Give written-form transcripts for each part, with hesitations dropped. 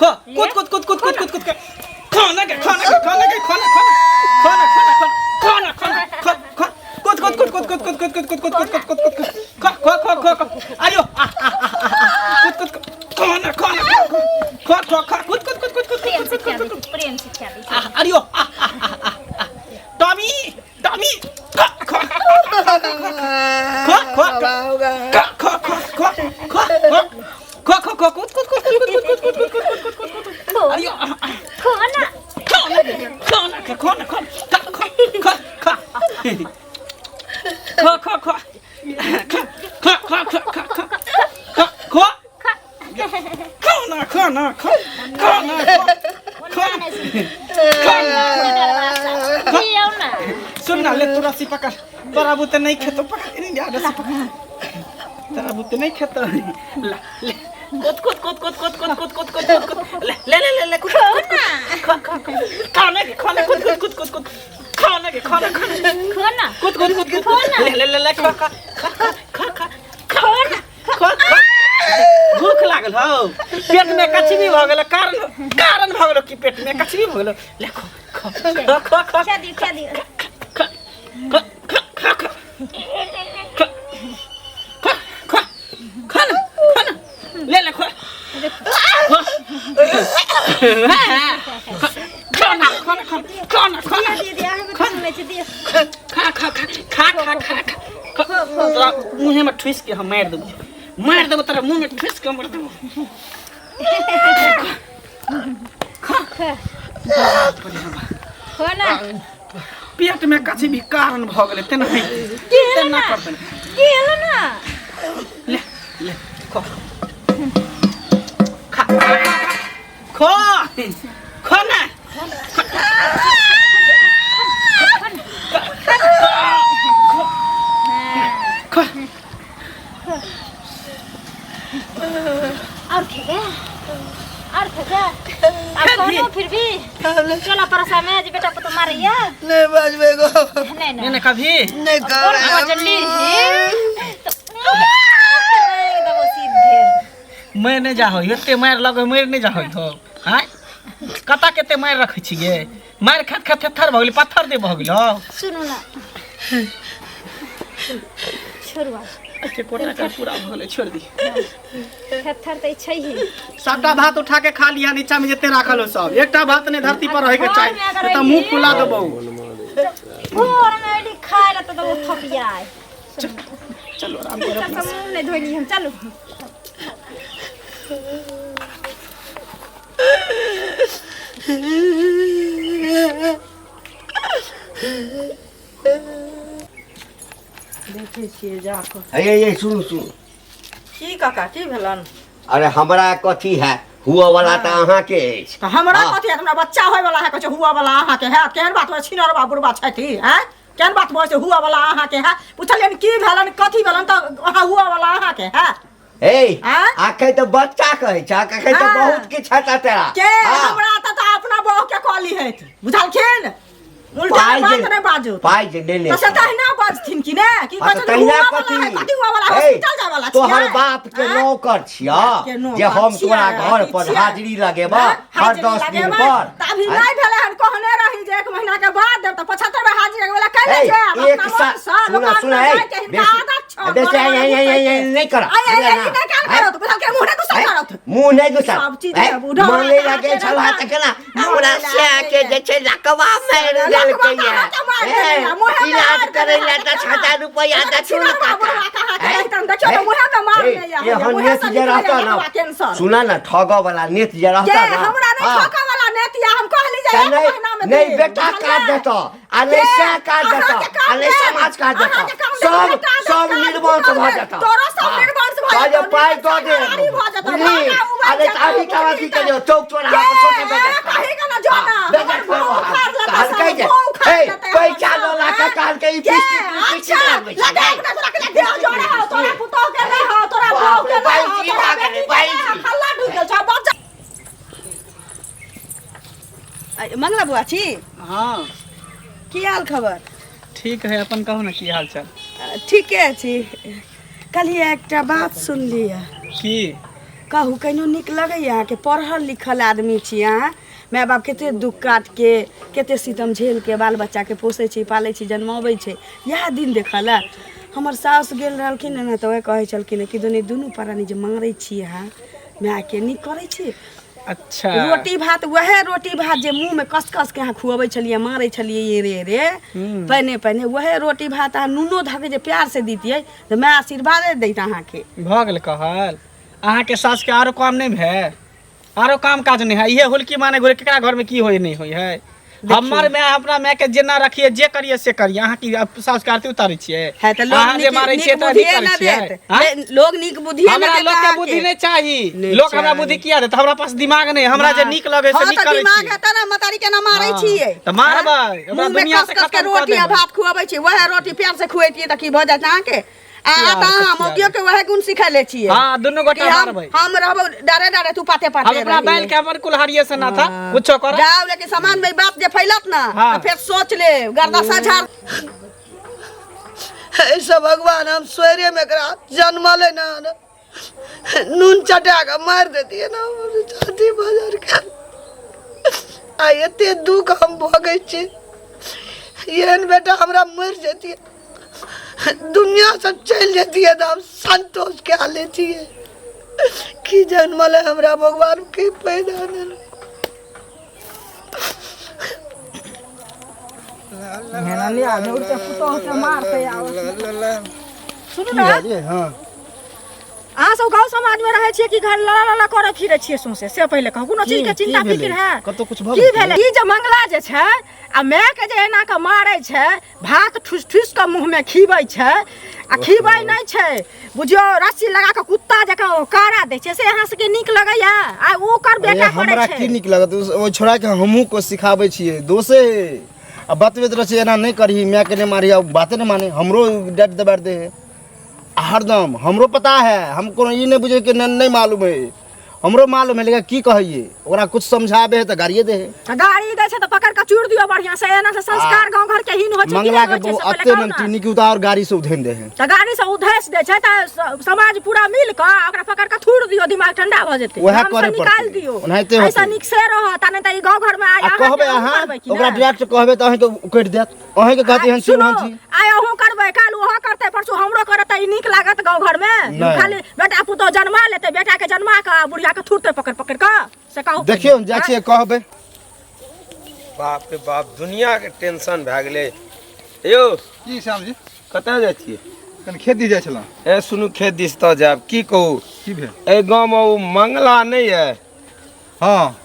खो कूद कूद कूद कूद कूद कूद कूद खाना के खाना के खाना के खाना खाना खाना खाना खाना खाना खाना खो कूद कूद कूद कूद कूद कूद कूद कूद कूद कूद कूद कूद कूद कूद खो खो खो खो खो आयो आ आ आ कूद कूद खाना खाना खो खो खो कूद कूद कूद कूद कूद प्रेम से कूद खिया कूद दै कूद छी, प्रेम से खिया दै आ छी। अरियो आ आ आ आ टॉमी टॉमी खो खो खो खो खो खो खो खो खो खो खो खो कूद कूद कूद कूद कूद कूद कूद कूद कूद कूद कूद कूद खो अरियो आ आ खो ना खो ना खो ना खो ना खो खो खो खो खो खो खो खो खो खो खो खो खो खो खो ना खो ना खो खो ना खो ओना नहि सुनतै। खियौ ना सुन ना ले तोरा सी पकड़ तोरा बुते नहीं खेतो पकड़ नहीं जा रस्सी पकड़ तोरा बुते नहीं खेतो ला ले कूद कूद कूद कूद कूद कूद कूद कूद कूद कूद कूद ले ले ले ले ले कूद कूद ना खो खो खो खाना के खाना कूद कूद कूद कूद कूद खाना के खाना खाना खो ना कूद कूद कूद कूद ले ले ले ले खो खो खो खो खो खो खो ना खो खो भूख लागल हौ पेट में कचबी भऽ गेल कारण कारण भऽ गेल कि पेट में कचबी भऽ गेल ले खो खो खो खो खो खिया दियौ खिया दियौ खो खो खो खो खो खो खो खो खो ना खो ना ले ले खो खो खो ना खो ना खो खो ना खो ना दियौ दियौ अहाँ के सुनै छी दियौ खा खा खा खा खा खा खा तोरा मुँहे में ठुसि के हम मारि देबो मारि देबो तोरा मुँह में ठुसि के मारि देबो खा खो ना पेट में कथी भी कारण भऽ गेलै तेना तेना करतै की हेलो ना ले ले खो खा खा खा खो ना खो और खेबे और खेबे अब कहनो फिर भी चला परसा में जे बेटा पुतो मारैया नहीं बजबे गो नहीं नहीं ना ना कभी नहीं और कर जल्दी तो एकदम सीधे मरि नहि जाहो एते मारि लगो मरि नहि जाहो तो आँय कतऽ कते मारि रखै छी गे मारि खात खात थेथर भऽ गेलै पत्थर दे भऽ गेलौ सुनू ना छोड़ू आब। अच्छा कोटा का पूरा भऽ गेलै छोड़ दी थेथर तऽ छै ही सबटा भात उठा के खा लिया नीचा में जते राखल हो सब एकटा भात नहीं धरती पर रहे के घर चाही में अगर नहीं तऽ मुंह फुला देबौ भोर में अयली खाय ला तऽ ओ थपियाय चलो आराम करो चल सब मुँह नहि धोली हम चलू देखै छियै जाकऽ हे ये सुनू सुनू की काका की भेलन अरे हमरा कथी है हुआ वाला तऽ अहाँके अछि तऽ हमरा हाँ। कथी हैत हमरा बच्चा होय वाला है कहै छै हुआ वाला अहाँके हैत केहन बात होइ छिनरवा बुढ़वा छथि आँय केहन बात बजै छै हुआ वाला अहाँके हैत पुछलियनि की भेलन कथी भेलन तऽ अहाँ हुआ वाला अहाँके हैत हे आँय? आखै तऽ बच्चा कहै छै आखै तऽ हाँ। बहुत किछु हेतै तेरा के हाँ। हमरा तऽ तऽ अपना बहू के कहली हैत बुझलखिन उल्टा पाइ बात जे नहि बाजू पाइ जे नेने तऽ से तहिना बजथिन कि ने की हाँ, कहै तऽ छथिन तहिना हुआ वाला कथी है कथी हुआ वाला हे, हॉस्पिटल जाय वाला तोहर छियै? बाप के आँय? नौकर छियह बाप के नौकर जे हम तोरा छियै, घर की पर छियै? हाजिरी लगेबह हाँ, हर हाजिरी 10 दिन लगेबै। पर तऽ अभी आँय? नहि भेलै हन कहने रही जे एक महीना के बाद देब तऽ 75 में हाजिरी लगेबै ला कैले हे, जायब एक अपना सा मन सँ सुना दोकान सुना पर हे जाय के हिनका बेसी आदत छौ बेसी घरे हे, घरे हे, हे, हे, घुसै नहि कर आइ आइ बुझलियै आइ ना? नहि काल आँय? करत बुझल के मुँह नहि गुस्सा आँय? करत मुँह नहि गुस्सा सब चीज आँय? के बूढ़ा मानै अहाँके लए गेल छलह रहता। तऽ केना हमरा हमरा लए सएह के जे छै लकवा मारि लकवा देलकै तऽ अहाँके मारि देलकै, मुँहे मे इलाज मारि करै देलकै, लए 10,000 रुपैआ देखियौ दथुन ने काका बुढ़वा कहाँ के आँय? रहितन, देखियौ ने मुँहे मे मार दैया, एहन मुँहे नेत सँ जे निकलैया रहता ना लकवा कैंसर। सुना ना ठगऽ वाला नेत जे के रहता ना हमरा नहि हाँ। ठकऽ वाला नेत या हम कहली जे तऽ एक नहि महीना मे नहि देब, बेटा बुझलियै? काट देतऽ आ नहि के? सएह काट देतऽ अहाँके काम आ नहि देब, समाज काट देतऽ अहाँके काम देब, सब बेटा देब, सब काज निर्वंश पुतोह भऽ देब, जेतऽ तोरो सब हाँ। निर्वंश भऽ कहलियै जेतौ, पाइ दऽ दे निर्वंश भऽ जेतौ, बुझली भागा उबरि आ नहि तऽ जेतौ, अही ठाम अथी बुझली करियौ चौक चौराहा के? पर सोचे बेजत कही के ना जो ना, बेजत हमर करबो मुँह हम। उखाड़ लेतै, कहलकै सब जे मुँह उखाड़ हे लेतै पैसा हमर लऽ सब, ला कऽ कहलकै ई के? 20 30 अच्छा, लगबै छै लगा अपना तोरा के देह जोड़ा हौ, तोरा पुतोह के नहि हौ, तोरा बाप बहू रे, के नहि हौ, बाइसी तोरा भऽ गेलै, बेटी के नहि हौ, बाइसी। खल्ला ढुकि गेल छौ, बच्चा मंगला बुआ छी हाँ की हाल खबर ठीक है अपन कहू ना की हाल चाल ठीके छी कहलियै एकटा बात सुनलियै की कहू कहिनो नीक लगैए अहाँके? पढ़ल लिखल आदमी छी अहाँ, माय बाप कते दुख काटके कते सितम झेलके बाल बच्चाके पोसै छै, पालै छै, जन्माबै छै, इएह दिन देखऽ लए। हमर साउस गेल रहलखिन हँ ने तऽ वएह कहै छलखिन हँ कि दुनू दुनू प्राणी जे मारै छी अहाँ मायके, नीक करै छी? अच्छा रोटी भात वएह रोटी भात जे मुँहमे कस कस के अहाँ खुअबै छलियै, मारै छलियै रे रे पहिने पहिने, वएह रोटी भात अहाँ नूनो धऽ के जे प्यार से दितियै तऽ माय आशीर्वादे दैत अहाँके। भऽ गेल कहल। अहाँके सासके आरो काम नहि भेल? आरो काम काज नहि है? इहे हुलकी माने घुरे केकरा घरमे की होइ नहि होइ है। हमर माय अपना माय के जेना रखिए जे करिए से करिए। अहाँ की सासके आरती उतारै छियै? है तऽ लोग अहाँ जे नीक मारै नीक छियै तऽ अथी बुद्धिए करै न छियै? देत। आँय? लोग नीक बुद्धिए न हमरा देत लोक के अहाँके। बुद्धि नहि चाही। नहि लोक हमरा चाही। बुद्धि किया देत? हमरा पास दिमाग नहि, हमरा जे नीक लगे से हाँ, नीक तऽ करै दिमाग छियै। हेतै ने, मतारी केना मारै हाँ, छियै? तऽ मारबै, आँय? ओकरा मुँहमे दुनिया कस से कस के खतम कऽ रोटी आ देबै। भात खुअबै छियै, वएह रोटी प्यार से खुएतियै तऽ की भऽ जायत अहाँके? आ यार, तऽ अहाँ कथी मौगियो के वएह गुण सिखैले छियै हाँ, दुनू कि गोटा हम मारबै। हम रहबो डारे डारे, तू पाते हम पाते अपना रहिहे। बैल के हमर कुल्हाड़िए से ना था कुछो कर जाओ, लेकिन समाज में ई बात जे फैलत ना हाँ। तऽ फेर सोच ले, गर्दसा झाड़। ऐसा भगवान हम सोरे में एकरा जन्मले ना न नून चटा के मारि देतियै ना हमर छाती बजर के। आ एते दुख हम भोगै छी, एहन बेटा हमरा मरि जैतियै, दुनिया से चलि जैतियै तऽ हम संतोष कए लेतियै कि जन्मले हमरा भगवान की पैदा देलक। सुनू ने, अहाँ सब गाँव समाज में रहै छियै कि घर लड़ा लड़ा करै फिरै छियै सौंसे, से पहिले कहू। कोनो चीज के चिंता फिक्र है? कतौ कुछ भऽ की भेलै? ई जे मंगला जे छै आ माय के जे एना के मारै छै, भात ठुस ठुस के मुँह में खीबै छै, आ खीबै नहि छै, बुझियौ रस्सी लगा के कुत्ता जकाँ ओ कारा दै छै, से अहाँ सबके नीक लगैया? आ ओकर बेटा करै हमरा छै की नीक लगत? ओहि छोड़ा के हमहूँ को सिखाबै छियै दोसे आ बतबैत रहै छियै, एना नहि करही, मायके नहि मारही, आ बाते नहि माने। हमरो डाँटि दबारि दै है आ हरदम। हमरो पता है, हम कोनो ई नहि बुझै कि नहि मालूम है, हमरो मालूम है, लेकिन की कहिए ओकरा कुछ समझाबे है तऽ गाड़िए दे है। तऽ गाड़ी दै छै तऽ पकड़ के चूर दियौ बढ़िया से। एना से संस्कार गांव घर के हीन होइ छै कि मंगला नहि के होइ छै, बहु से पहिले अते कहू ने। नमकीनी की उतार गाड़ी से उधेन दे है। तऽ गाड़ी से उधेस दै छै तऽ समाज पूरा मिल कऽ आ ओकरा पकड़ के थूर दियौ, दिमाग ठंडा भऽ जेतै, वएह नाम से करे निकालि पड़तै। दियौ। ओनाहिते होतै। ऐसा नीक से रहत, आ नहि तऽ ई गांव घर में आइ आ अहाँ कहबै के अहूँ अहाँ करबै कि ओकरा नहि? डायरेक्ट कहबै तऽ अहाँके कटि देत, अहाँके कहती हन सुनू, सुन छी। आइ अहूँ करबै, काल्हि ओहो करतै, परसू हमरो करत, तऽ ई नीक लागत गाँव घर में? नहि। खाली बेटा पुतोह जन्मा लेतै, बेटा के जन्मा कऽ आ बुढ़िया के थुरतै पकड़ पकड़ कऽ, से कहू। देखियौ, जाइ छियै कहबै। बाप रे बाप, दुनिया के टेंशन भए गेलै यौ। की श्याम जी? कतऽ जाइ छियै? कनि खेत दिस जाइ छलहुँ। ए सुनू, खेत दिस तऽ जायब, की कहू, की भेल? एहि गाँवमे ओ मंगला नहि यऽ? हँ।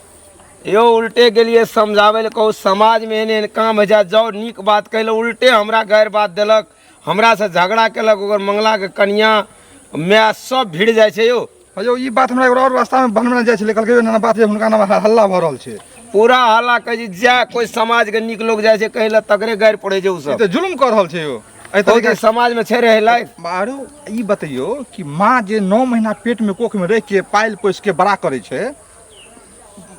यौ उल्टे गेलियै समझाबै लए, कहू समाजमे एहन एहन काम होइ छै, जाउ नीक बात कहै लए, उल्टे हमरा गारि बात देलक, हमरासँ झगड़ा केलक। ओकर मंगलाके कनिया माय सब भिड़ जाइ छै यौ। हँ यौ, ई बात हमरा एगो आओर रास्तामे बनबे जाइ छलै, कहलकै एना बात छै, हुनका नाम हल्ला भऽ रहल छै। पूरा हल्ला कहै छै, जाय कोइ समाजके नीक लोक जाइ छै कहै लए तकरे गारि पड़ै छै। ई ओसब तऽ जुलुम कऽ रहल छै यौ एहि कहू तरीका जे समाजमे छै रहै लायक? आरो ई बतैयौ कि माँ जे 9 महीना पेटमे कोखमे रहिके पालि पोसिके बड़ा करै छै,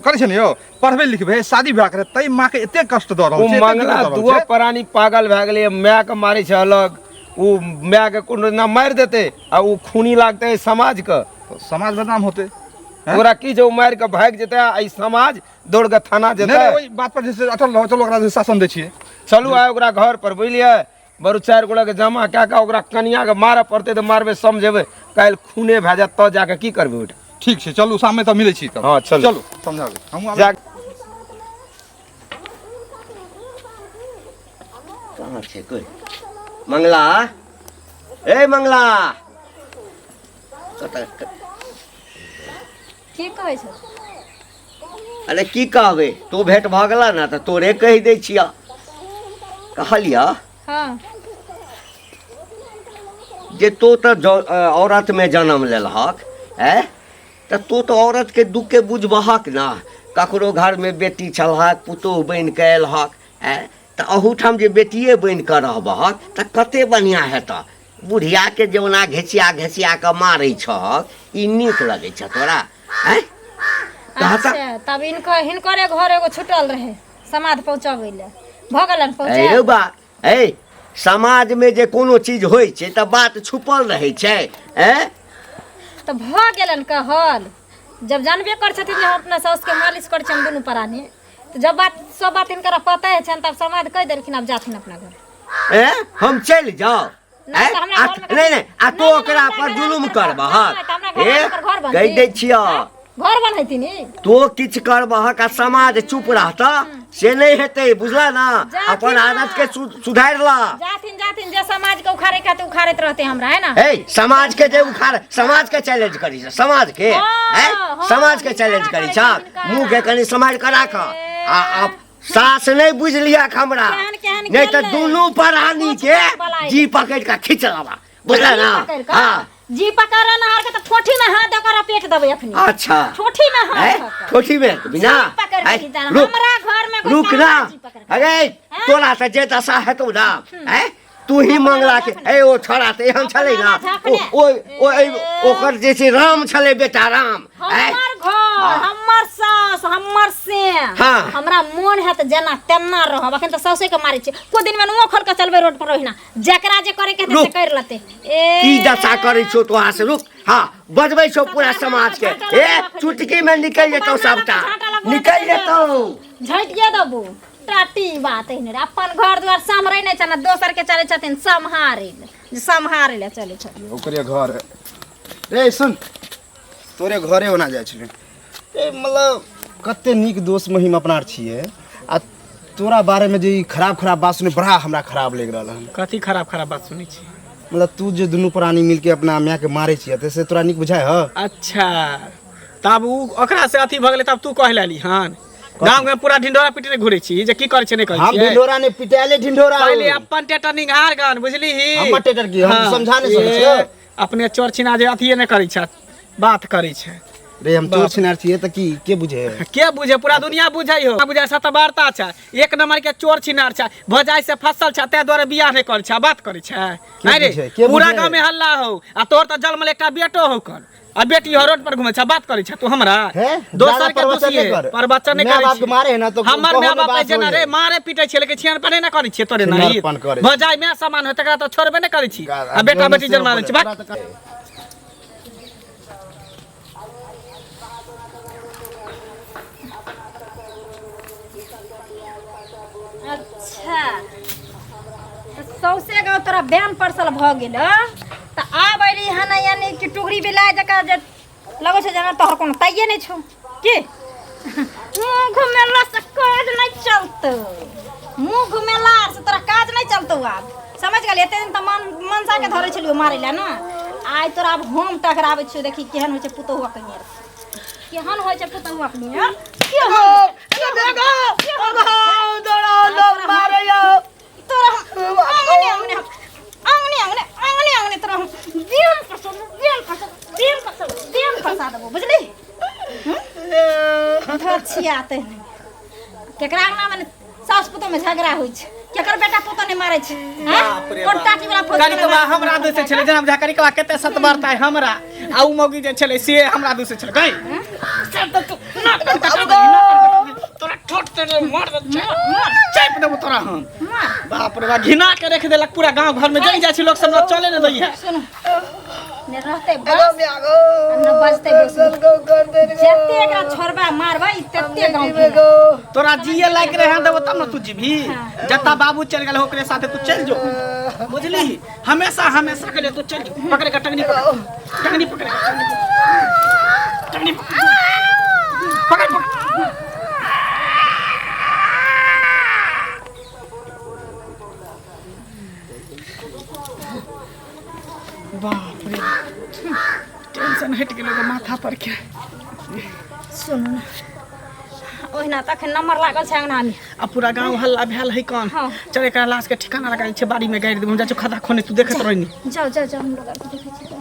करै छै ने यौ, पढ़बै लिखबै, शादी विवाह करै, तै माँके एते कष्ट दऽ रहल ओ छै, एते मंगला दिक्कत दऽ रहल दुओ छै। प्राणी पागल भए गेलै। मायके मारै छै अलग, ओ मायके कोनो ना मारि देतै आ ओ खूनी लागतै समाजके, तऽ समाज बदनाम होतै। हैं? ओकरा की छै, ओ मारि कऽ भागि जेतै आ ई समाज दौड़ कऽ थाना नहि जेतै। नहि, ओहि बात पर जे छै अटल रहो। चलो ओकरा जे शासन दै छियै। चलू आइ ओकरा घर पर, बुझलियै, बरू चारि गोटाके जमा कए कऽ ओकरा कनियाके मारऽ पड़तै तऽ मारबै, समझेबै। काल्हि खूने भए जायत तऽ जाकऽ की करबै ओहिठाम? ठीक छै, चलू शाममे तऽ मिलै छी तब। हँ, चलू। चलू समझाबै हमहूँ आबै। जा। कहाँ छै कोइ? मंगला, ए मंगला, कतऽ? की कहै छै? अरे की कहबै, तू भेंट भऽ गेला ने तऽ तोरे कहि दै छियह। कहलियह हाँ जे तू तऽ औरतमे जन्म लेलहक, ऐ तऽ तू तऽ औरतके दुःखके बुझबहक ने। ककरो घरमे बेटी छलहक, पुतोहु बनि कऽ एलहक, ऐ तऽ अहूठाम जे बेटिए बनि कऽ रहबहक तऽ कते बढ़िआँ हेतह। बुढ़ियाके जे ओना घिचिया घिचिया कऽ मारै छहक, ई नीक लगै छह तोरा? ऐ कहऽ तऽ। अच्छा, तब इनकर हिनकरे घर एगो छुटल रहे समाद पहुँचाबै लए, भऽ गेलन ऐ पहुँचा? रौ बा, ऐ समाजमे जे कोनो चीज होइ छै तऽ बात छुपल रहै छै, ऐ तऽ भऽ गेलन कहल। जब जानबे कर छथिन जे हम अपना साउस के मालिश करै छी हम दुनू प्राणी, तऽ जब बात सब बात हिनकर पता है छनि तब समाज कहि देलखिन आब जाथिन अपना घर। ए हम चलि जाउ? नहि, ए? तऽ हमरा आ- घरमे नहि नहि, आ तू नहि, ओकरा हमरा पर घर जुलुम घर करबहक? नहि, तऽ हमरा घर ए हुनकर घर कहि बनतै। दै छियह। घर बनैथिन ई? तो किछु करबहक आ समाज चुप रहत से नहि हेतै, बुझला ना? जाथिन अपन ना। आदत के सुधारि ला। जाथिन जाथिन, जे समाज के उखाड़े के उखाड़ैत रहते हमरा, है ना? हे समाज के जे उखाड़, समाज के चैलेंज करी छ, समाज के। हाँ, हैं? हाँ, समाज के चैलेंज हिनकारा करी छ। करै छै, हिनकारा। मुंह के कनि सम्हारि के राख आ आ सास नहि बुझि लिया हमरा, केहन केहन नहि तऽ गेलै। दुनू प्राणी के बलाय। जी पकड़ि के खींच लेबा, बुझला ना? जी पकड़ि कऽ? हाँ। जी पकड़ नहर के तऽ ठोठी में हाथ दऽ कऽ पेट देबै अखनी। अच्छा। ठोठी में हाथ हैं? दऽ कऽ। ठोठी में बिना जी पकड़ के हैं? खींच देना। रुक। हमरा घर में रुक घुसा ना। जी पकड़ के। अरे तोरा से जे दशा हेतौ ना, हैं? तू ही मंगला के ए ओ छोड़ा तऽ एहन छलै ना, अपना ओ ओ ओ ओकर जे छै राम छलै बेटा राम, हैं? हमर घर, हमर सास, हमर से हाँ। हमरा मोन है तऽ जेना तेना रहब। अखन तऽ साउसे के मारै छियै, कोइ दिन में मुँह खोल के चलबै रोड पर, ओहिना जकरा जे करे के हेतै से रुक। कर लेतै। ए की दशा करै छौ तोरा से? रुक, हाँ बजबै छौ पूरा समाज के, ए चुटकी में निकल जेतौ, सबटा निकल जेतौ। झटिए देबो टाटी बात एहने रे। अपन घर द्वार सम्हरै नहि छनि, दोसर के चलै छथिन सम्हारै लए, सम्हारै लए चलै छथिन। ओकरे घर रे, सुन, तोरे घरे ओना जाइ छलै। ए मतलब कते नीक दोस्त महिम अपना आर छियै, आ तोरा बारेमे जे ई खराब खराब बात सुनि बड़ा हमरा खराब लागि रहल हन। कथी खराब खराब बात सुनै छी? मतलब तू जे दुनू प्राणी मिलके अपना मायके मारै छियै तऽ से तोरा नीक बुझाइ ह? अच्छा, तब उ ओकरा से अथी भऽ गेलै तब तू कहि लेली हन? गाँव में पूरा ढिंढोरा पीटने घुरै छी जे की करै छै नहि करै हम छियै। ढिंढोरा नहि पिटायले ढिंढोरा पहिले हो। अपन टेटर निंघार गन, बुझली ही? हमर टेटर की? हम समझा नहि सकै छियौ। अपने चोर छिना जे अथिये नहि करै छै, बात करै छै। रे हम चोर छिनार छियै तऽ की के बुझे? के बुझे? पूरा दुनिया बुझै हो। बुझै सतवार्ता छै, एक नंबर के चोर छिनार छै, भजाइ से फसल छै, ताहि दुआरे बियाह नहि करै छै, बात करै छै। के नहि रे बुझे? के पूरा बुझे? गाँव में हल्ला हो, आ तोहर तऽ जन्मल एकटा बेटो हो कर, आ बेटी हो रोड पर घुमै छै, बात करै छै तू हमरा? हे, दोसर ज्यादा के प्रवचन दोषी नहि कर। प्रवचन नहि माय करै बाप के छी। मारे है ना तो हमर कहो माय ने बाप बात जेना होय रे है। मारे पीटै छियै, लेकिन छियनपने नहि करै छियै तोरे नहीं। छिनरपन करै छी। भजाइ माय समान हो तकरा तऽ छोड़बे नहि करै छी, आ बेटा बेटी जन्मा दै छी। बात अच्छा, तऽ सौंसे गाँव तोरा बैन परसल भऽ गेल, तऽ आब अयली हन यानी कि टुकड़ी बिलाइ जकाँ जे लगै छै जेना तोहर कोनो ताइए नहि छौ। की मुँह घुमेला से काज नहि चलतौ? मुँह घुमेला से तोरा काज नहि चलतौ आब, समझ गेली? एते दिन तऽ मन मनसा के धरै छलियौ मारै लए ने, आइ तोरा आब हम टकराबै छियौ। देखी केहन होइ छै पुतहुआ के नियर, केहन होइ छै पुतहुआ के नियर, केहन तोरा हम अंगने अंगने अंगने अंगने अंगने अंगने तोरा हम देम फसा देम फसा देम फसा देम फसा देबो, बुझली? छियाते नहि केकरा अंगना में सास पुतोह में झगड़ा होइ छै, केकर बेटा पुतोह नहि मारै छै, हैं? बाप रे कोन बाप। टाटी वाला फौज कनिकवा हमरा दोषे छलै, जेना बुझा कनिकवा कते सतबरता है हमरा, आ उ मौगी जे छलै से हमरा दोषे छलै। गई से तऽ तू नाक कान कटा देली, नाक कान कटा देली। तोरा ठोट तेरे मार दे, चापि देबो तोरा हम। बाप रे बाप, घिना के रख देलक पूरा गांव घर में। जइ जाइ छै लोक सब चले ने दैया। सुन ने रहते बस आ न बजते बेसी, जते एकरा छोड़बा मारबै तते गाँव के। तोरा जिए लायक रहे देबो तब न तू जीभी। जत्ता बाबू चल गेल ओकरे साथे तू चल जो, बुझली? हमेशा हमेशा के लिए तू चल जो। पकड़ के टंगनी पकड़, टंगनी पकड़, टंगनी पकड़, पकड़ पकड़। बाप रे, टेंशन हटि गेल माथा पर के। सुनू ने, ओहिना तऽ अखन नंबर लागल छै अंगना में। आ पूरा गांव हल्ला भेल है कौन। हाँ। चल, एकरा लाश के ठिकाना लगायल छै, बाड़ी में गाड़ि देबो। हम जाइ छियौ खद्दा खोने, तू देखैत रहनी। जाओ जाओ जाओ, हम लोग आर के देखै छी।